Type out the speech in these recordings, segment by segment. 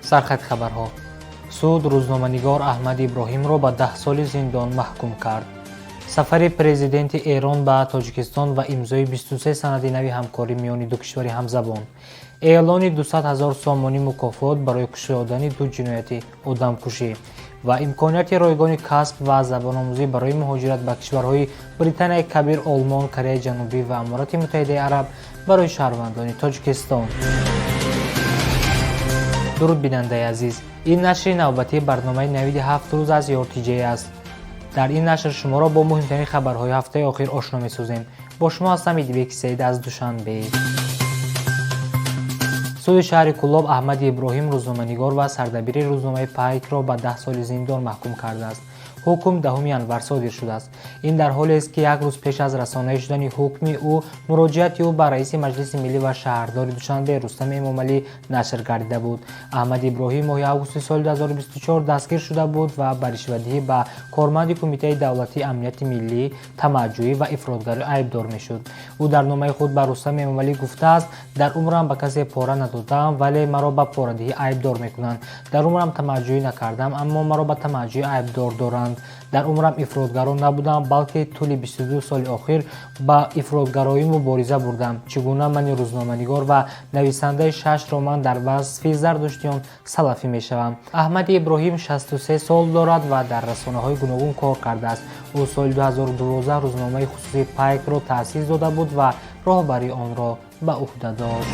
Сархати хабарҳо: суд рӯзноманигор Аҳмад Иброҳимро ба 10 соли зиндон маҳкум кард. Сафари президенти Эрон ба Тоҷикистон ва имзои 23 санади нави ҳамкорӣ миёни ду кишвари ҳамзабон. Эълони 200 ҳазор сомонӣ мукофот барои кушодани ду ҷинояти одамкушӣ ва имконияти ройгони касб ва забономӯзӣ барои муҳоҷират ба кишварҳои Британияи Кабир, Олмон, Кореяи Ҷанубӣ ва Аморати Муттаҳидаи Араб барои шаҳрвандони Тоҷикистон. Дуруд, бинандаи азиз! Ин нашри навбатии барномаи «Навиди ҳафт рӯз» аз ЮРТЖ аст. Дар ин нашр шуморо бо муҳимтарин хабарҳои ҳафтаи охир ошно месозем. Бо шумо ҳастам Идибеки Саид аз Душанбе. Суди шаҳри Кӯлоб Аҳмади Иброҳим, рӯзноманигор ва сардабири рӯзномаи Пайкро ба 10 соли зиндон маҳкум кардааст. Ҳукм 10 январ содир шудааст. Ин дар ҳолест, ки як рӯз пеш аз расонаӣ шудани ҳукми ӯ муроҷиати ӯ ба раиси Маҷлиси миллӣ ва шаҳрдори Душанбе Рустам Эмомалӣ нашр гардида буд. Аҳмади Иброҳим моҳи августи соли 2024 дастгир шуда буд ва ба ришвадиҳӣ ба корманди Кумитаи давлатии амнияти миллӣ, тамаъҷӯӣ ва ифротгарӣ айбдор мешуд. Ӯ дар номаи худ ба Рустам Эмомалӣ гуфтааст: «Дар умрам ба касе пора надодаам, вале маро ба порадиҳӣ айбдор мекунанд. Дар умрам тамаъҷӯӣ накардам, аммо маро ба тамаъҷӯӣ айбдор доранд. Дар умрам ифротгаро набудам, балки тӯли 22 соли охир ба ифротгароӣ мубориза бурдам. Чӣ гуна мани рӯзноманигор ва нависандаи шаш роман дар васфи зардуштиён салафӣ мешавам?» Аҳмади Иброҳим 63 сол дорад ва дар расонаҳои гуногун кор кардааст. Ӯ соли 2012 рӯзномаи хусусии Пайкро таъсис дода буд ва роҳбарии онро ба ӯҳда дошт.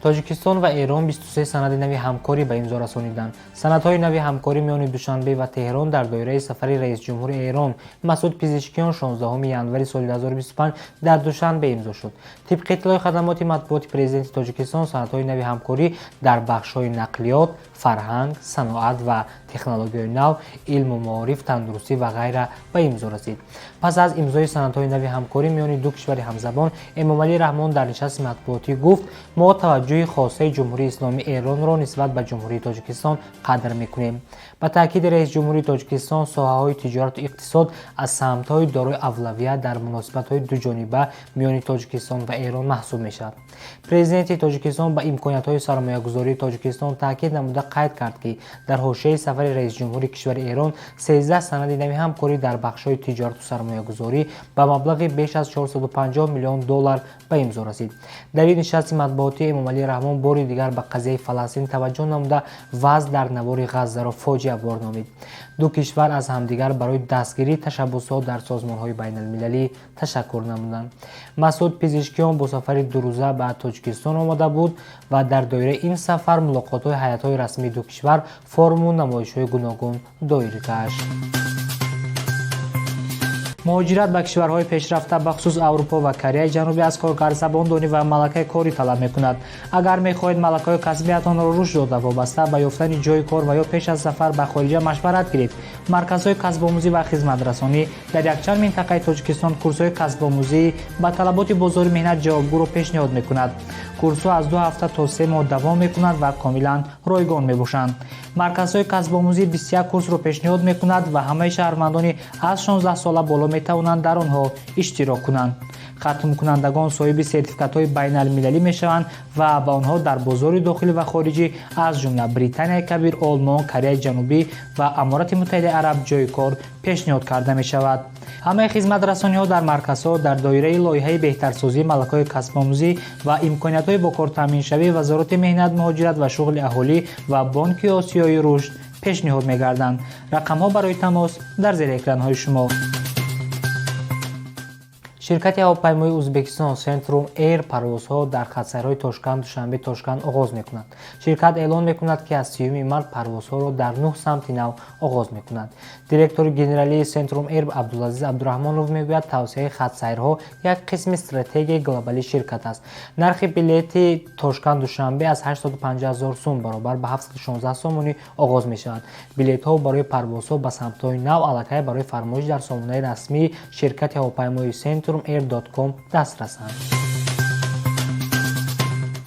Тоҷикистон ва Эрон 23 санади нави ҳамкорӣ ба имзо расониданд. Санадҳои нави ҳамкорӣ миёни Душанбе ва Теҳрон дар доираи сафари раисҷумҳури Эрон Масуд Пизишкиён 16 январи соли 2025 дар Душанбе имзо шуд. Тибқи иттилои хадамоти матбуоти президенти Тоҷикистон, санадҳои нави ҳамкорӣ дар бахшҳои нақлиёт, фарҳанг, саноат ва технологияҳои нав, илму маориф, тандурустӣ ва ғайра ба имзо расид. Пас аз имзои санадҳои нави ҳамкорӣ миёни ду кишвари ҳамзабон, Эмомалӣ Раҳмон дар нишасти матбуотӣ гуфт: «Мо таваҷҷӯҳи хосаи Ҷумҳурии Исломии Эронро нисбат ба Ҷумҳурии Тоҷикистон қадр мекунем». Ба таъкиди раисҷумҳури Тоҷикистон, соҳаҳои тиҷорату иқтисод аз самтҳои дорои авлавият дар муносибатҳои дуҷониба миёни Тоҷикистон ва Эрон маҳсуб мешавад. Президенти Тоҷикистон ба имкониятҳои сармоягузории Тоҷикистон таъкид намуда, қайд кард, ки дар ҳошияи сафари раисҷумҳури кишвари Эрон 13 санади нави ҳамкорӣ дар бахшҳои тиҷорату сармоягузорӣ ба маблағи беш аз 450 миллион доллар ба имзо расид. Дар ин нишасти матбуотӣ Эмомалӣ Раҳмон бори дигар ба қазияи Фаластин таваҷҷӯҳ намуда, вазъ дар навори Ғаззаро фоҷиабор номид. Ду кишвар аз ҳамдигар барои дастгирии ташаббусҳо дар созмонҳои байналмилалӣ ташаккур намуданд. Масуд Пизишкиён бо сафари дурӯза ба Тоҷикистон омода буд ва дар доираи ин сафар мулоқотҳои ҳайатҳои расмии ду кишвар, форуму намоишҳои гуногун доир гашт. Муҳоҷират ба кишварҳои пешрафта, бахусус Аврупо ва Кореяи Ҷанубӣ, аз коргар забондонӣ ва малакаи корӣ талаб мекунад. Агар мехоҳед малакаҳои касбиятонро рушд дода, вобаста ба ёфтани ҷойи кор ва ё пеш аз сафар ба хориҷа машварат гиред, марказҳои касбомӯзӣ ва хизматрасонӣ дар якчанд минтақаи Тоҷикистон курсҳои касбомӯзӣ ба талаботи бозори меҳнат ҷавобгӯро пешниҳод мекунад. Курсҳо аз 2 ҳафта то 3 моҳ давом мекунанд ва комилан ройгон мебошанд. Марказҳои касбомӯзӣ 21 курсро пешниҳод мекунад ва ҳамаи шаҳрвандони аз 16 сола боло метавонанд дар онҳо иштирок кунанд. Хатмкунандагон соҳиби сертификатҳои байналмилалӣ мешаванд ва ба онҳо дар бозори дохилӣ ва хориҷӣ, аз ҷумла Британияи Кабир, Олмон, Кореяи Ҷанубӣ ва Аморати Муттаҳидаи Араб, ҷойи кор пешниҳод карда мешавад. Ҳамаи хизматрасониҳо дар марказҳо дар доираи лоиҳаи беҳтарсозии малакаҳои касбомӯзӣ ва имкониятҳои бо кор таъминшавии Вазорати меҳнат, муҳоҷират ва шуғли аҳолӣ ва Бонки Осиёи рушд пешниҳод мегарданд. Рақамҳо барои тамос дар зери экранҳои шумо. Ширкати ҳавопаймоии Ӯзбекистон Centrum Air парвозҳо дар хатсайрҳои Тошканд, Душанбе, Тошканд оғоз мекунад. Ширкат эълон мекунад, ки аз 30 март парвозҳоро дар нӯҳ самти нав оғоз мекунад. Директори генералии Centrum Air Абдулазиз Абдураҳмонов мегӯяд, тавсеаи хатсайрҳо як қисми стратегияи глобалии ширкат аст. Нархи билети Тошканд, Душанбе аз 850 ҳазор сум, баробар ба 716 сомонӣ, оғоз мешавад. Билетҳо барои парвозҳо ба самтҳои нав аллакай барои фармоиш дар сомонаи расмии ширкати ҳавопаймоии centrumair.com дастрасанд.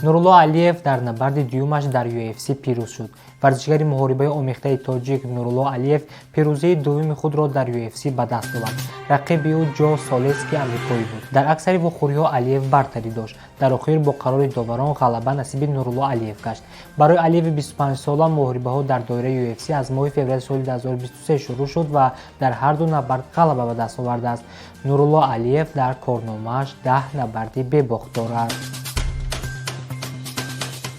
Нурулло Алиев дар набарди дуюмаш дар UFC пирӯз шуд. Варзишгари муҳорибаи омехтаи тоҷик Нурулло Алиев пирӯзии дуюми худро дар UFC ба даст овард. Рақиби ӯ Ҷо Солески амрикоӣ буд. Дар аксари вохӯриҳо Алиев бартарӣ дошт. Дар охир бо қарори доварон ғалаба насиби Нурулло Алиев гашт. Барои Алиеви 25сола муҳорибаҳо дар доираи UFC аз моҳи феврали соли 2023 шурӯъ шуд ва дар ҳар ду набард ғалаба ба даст овардааст. Нурулло Алиев дар корномааш 10 набарди бебохт дорад.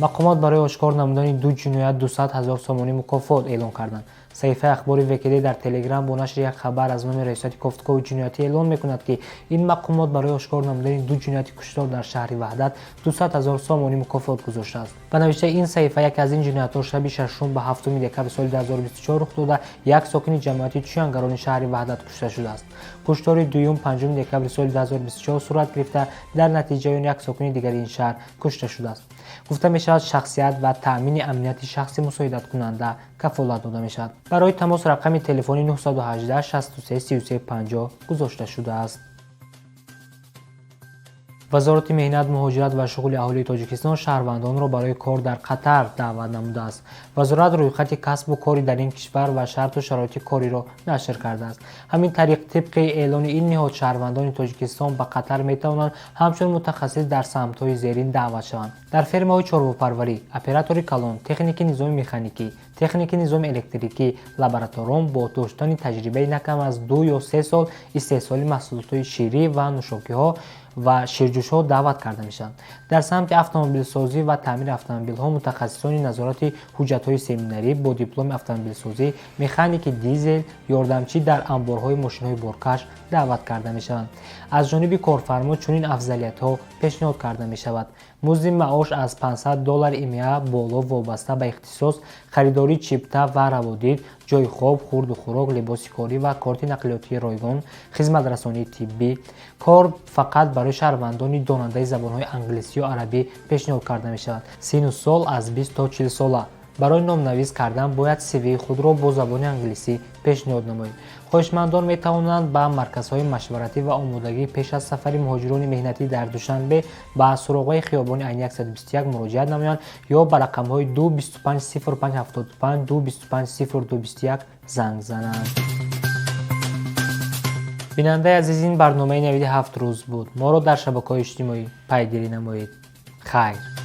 Мақомот барои ошкор намудани ду ҷиноят 200 ҳазор сомонӣ мукофот эълон карданд. Саҳифаи ахбори ВКД дар Телеграм бо нашри як хабар аз номи Раёсати кофтукови ҷиноятӣ эълон мекунад, ки ин мақомот барои ошкор намудани ду ҷинояти куштор дар шаҳри Ваҳдат 200 ҳазор сомонӣ мукофот гузоштааст. Ба навиштаи ин саҳифа, яке аз ин ҷиноятҳо шаби 6 ба 7 декабри соли 2024 рух дода, як сокини ҷамоати Чӯянгарони шаҳри Ваҳдат кушта шудааст. Куштори дуюм 5 декабри соли 2024 сурат гирифта, дар натиҷаи он як сокини дигари ин шаҳр кушта шудааст. Гуфта мешавад, шахсият ва таъмини амнияти шахси мусоидаткунанда кафолат дода мешавад. Барои тамос рақами телефони 918 63 33 50 гузошта шудааст. Вазорати меҳнат, муҳоҷират ва шуғли аҳолии Тоҷикистон шаҳрвандонро барои кор дар Қатар даъват намудааст. Вазорат рӯйхати касбу кори дар ин кишвар ва шарту шароити кориро нашр кардааст. Ҳамин тариқ, тибқи эълони ин ниҳод, шаҳрвандони Тоҷикистон ба Қатар метавонанд ҳамчун мутахассис дар самтҳои зерин даъват шаванд: дар фермаҳои чорвопарварӣ, оператори калон, техники низоми механикӣ, техники низоми электрикӣ, лабораторон бо доштани таҷрибаи на кам аз 2 ё 3 сол истеҳсоли маҳсулотҳои ширӣ ва нӯшокиҳо ва ширҷӯшҳо даъват карда мешаванд. Дар самти автомобилсозӣ ва таъмири автомобилҳо, мутахассисони назорати ҳуҷҷатҳои семинарӣ бо дипломи автомобилсозӣ, механики дизел, ёрдамчӣ дар амборҳои мошинҳои боркаш даъват карда мешаванд. Аз ҷониби корфармо чунин афзалиятҳо пешниҳод карда мешавад: музди маош аз 500 доллар ИМА боло вобаста ба ихтисос, харидории чипта ва раводид, ҷойи хоб, хурду хӯрок, либоси корӣ ва корти нақлиётии ройгон, хизматрасонии тиббӣ. Кор фақат барои шаҳрвандони донандаи забонҳои англисию арабӣ пешниҳод карда мешавад. Синну сол аз 20 то 40 сола. Барои номнавис кардан бояд CV худро бо забони англисӣ пешниҳод намоед. Хоҳишмандон метавонанд ба марказҳои машваратӣ ва омодагӣ пеш аз сафари муҳоҷирони меҳнатӣ дар Душанбе ба суроғаи хиёбони Айни 121 муроҷиат намоянд ё ба рақамҳои 2 25 05 75, 2 25 02 21 занг зананд. Бинандаи азиз, ин барномаи навиди ҳафт рӯз буд. Моро дар шабакаҳои иҷтимоӣ пайгирӣ намоед. Хайр.